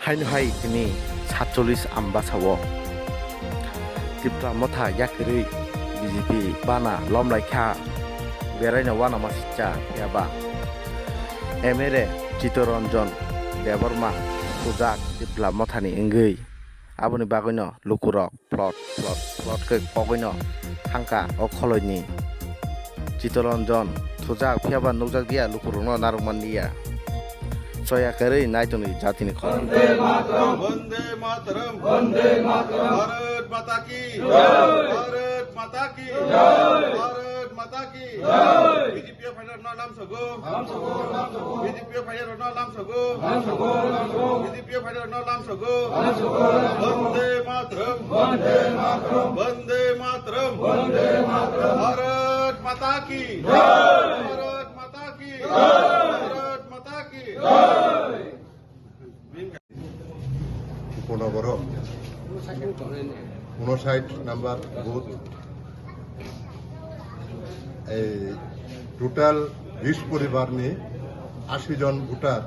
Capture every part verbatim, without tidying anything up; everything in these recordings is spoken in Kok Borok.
Haino hai tini satchollis Ambasao Tipra Motha yakarwi B J P bana lomlaikha, beraino uanama sitcha phiyaba M L A Chittoranjan Debbarma thujak Tipra Mothani wngwi. Aboni bagwino lukurok plot plot plot khe kogwino thangkha o kholoini. Chittoranjan thujak phiyaba nukjakya lukurokno narwkmanliya. Choya kwrwi naitonwi jatini khorang. Vande Mataram! Vande Mataram! Bharat Mata ki! Jai! Bharat Mata ki! Jai! Bharat Mata ki! Jai! B J P phaina no lam sogo. Lam sogo, lam sogo. B J P phaina no lam sogo. Lam sogo, lam sogo. B J P phaina no lam sogo. Lam sogo, lam sogo. Vande Mataram! Vande Mataram! Vande Mataram! Vande Mataram! Bharat Mata ki! Jai! Bharat Mata ki! Jai! Bharat Mata ki! Jai! Upanagar, unoshait number booth. Ei total bish poribar ni ashi jon voter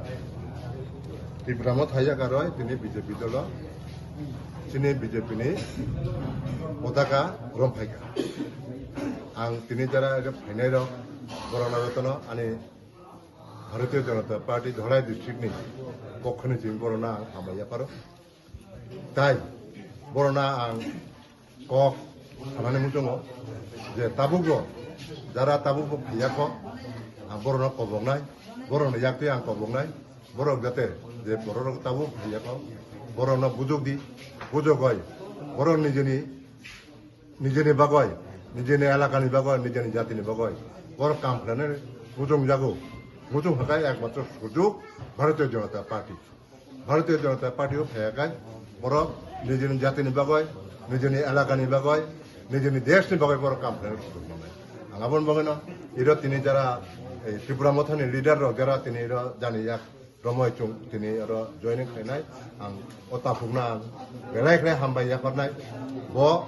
Tipra Motha yakarwi tini B J P dolo, chini B J P ni potaka romphaikha. Ang tini jara phainai rok borokno jotono ani Bharatiya Janata Party Dholai district ni pokho ni chini borokno ang hambai yapharo. Tai borokno ang kok sanani muchungo je tabukbo jara tabukbo phaiya kho, ang borokno koboknai, borokni yaktwi ang koboknai, borok jate je borok tabuk phaiya kho, borokno bujok di, bujok oi, borok nijini nijini bagwi, nijini elakani bagwi, nijini jatini bagwi borok kam khlainani muchung jago. Muchung hakai ekmatro sujuk Bharatiya Janata Party. Bharatiya Janata Party o phaiyakai borok nijini jatini bagwi, nijini elakani bagwi, nijini deshni bagwi borok kam khlainani sujuk manai. Ang aboni bagwino iro tini jara, eh, Tripura Mothani leader rok jara tini iro jani yak romoi chwng tini oro joining khainai, ang o takhukno ang belai khe hambai yapharnai. Bo,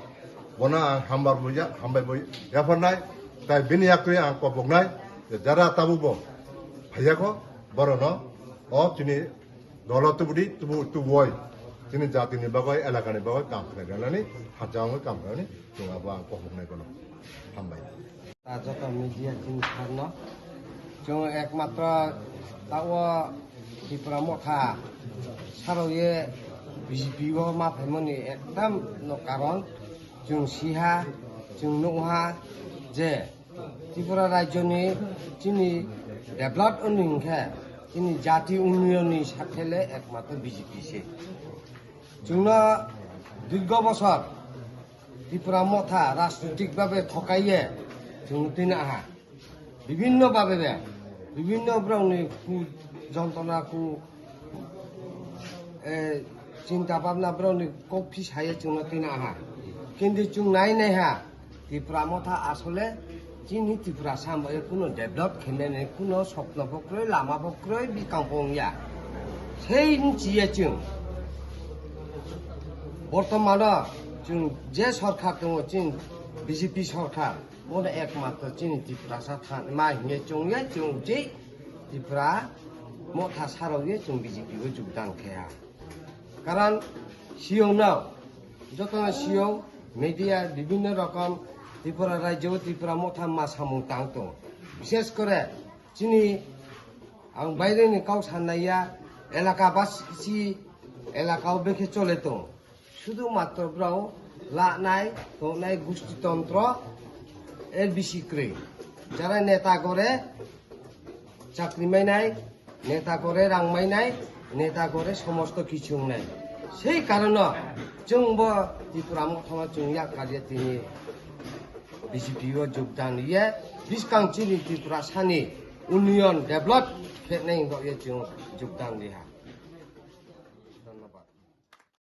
bono ang hambar bo ya-, hambai bo yapharnai, tai bini yaktwi ang koboknai, je jara tabukbo phaiya kho, borokno o chini dolo tubudi, tubu, tubuoi chini jatini bagwi, elakani bagwi kam khlai rwnani, hachangwi kam khlainani chwng abo ang koboknai bono. Hambai. Ta joto media chini sarno. Chwng ekmatro tao Tipra Motha sarokye B J P o ma phaimani ekdam no karon chwng siha, chwng nukha je Tripura rajyoni chini develop wngni hwnkhe chini jati unnayonni sathele ekmatro B J P se. Chwngno dirgo bosor Tipra Motha rajnitik babe thokaiye chwng tini aha. Bibhinno babe be, bibhinno borokni ku jontona ku, eh, chinta bhabna borokni kok phi saye chwngno tini aha. Kintu chwng nai nai ha, Tipra Motha asole chini Tiprasa hambai kuno develop khenani kuno sopno bo kwrwi, lama bo kwrwi, bwkang bo wngya. Sei nchiya chwng. Bortomano chwng je sorkar tongo, chini B J P sorkar, bono ekmatro chini Tiprasa than ma hingye chwngya chwng je Tipra Motha sarokye chwng B J P o jogdan kheya. Karon siyokno, jotono siyok, media bibhinno rokom Tripura rajyo, Tripura Motha ma samung tang tongo. Bishes kore chini ang baireni kok sanlaiya, elaka basi elaka o bekhe chole tongo. Sudu matro borok lanai tongnai gusti tontro er bisi kwrwi. Jara neta gore chakri mainai, neta gore rang mainai, neta gore somosto kichu wngnai. Sei karono chwngbo Tipra Mothano chwng yak karya tini B J P o jogdan riye, bwskang chini Tiprasani union develop khenai wngkha ye chwng jogdan riha.